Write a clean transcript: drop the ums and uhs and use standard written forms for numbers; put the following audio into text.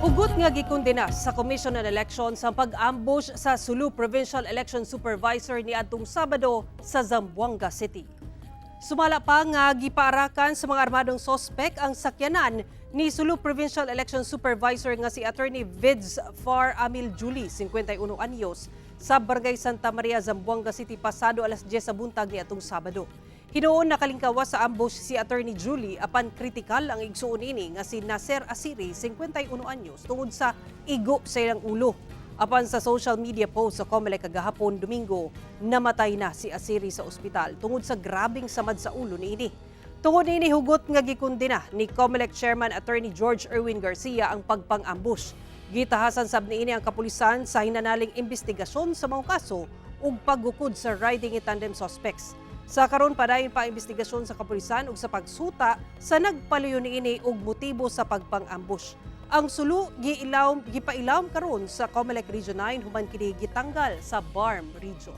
Hugot nga gikondena sa Commission on Elections ang pag-ambush sa Sulu Provincial Election Supervisor ni adtong Sabado sa Zamboanga City. Sumala pa nga gipaarakan sa mga armadong sospek ang sakyanan ni Sulu Provincial Election Supervisor nga si Attorney Vids Far Amil Juli, 51 anyos, sa Barangay Santa Maria, Zamboanga City pasado alas 10 sa buntag ni atong Sabado. Hinuon nakalingkawas sa ambush si Attorney Julie, apan kritikal ang igsuon ini nga si Nasser Asiri, 51 anyos, tungod sa igo sa ilang ulo. Apan sa social media post sa COMELEC kagahapon Domingo, namatay na si Asiri sa ospital tungod sa grabeng samad sa ulo niini. Tungod niini, hugot nga gikondena ni COMELEC Chairman Attorney George Erwin Garcia ang pagpang-ambush. Gitahasan sab niini ang kapulisan sa hinanaling investigasyon sa mga kaso ug paggukod sa riding in tandem suspects. Sa karon, padayon pa ang investigasyon sa kapulisan ug sa pagsuta sa nagpaluyo niini ug motibo sa pagpang-ambush. Ang Sulu giilawm gipailawm karon sa COMELEC Region 9 human kini gitanggal sa BARMM Region.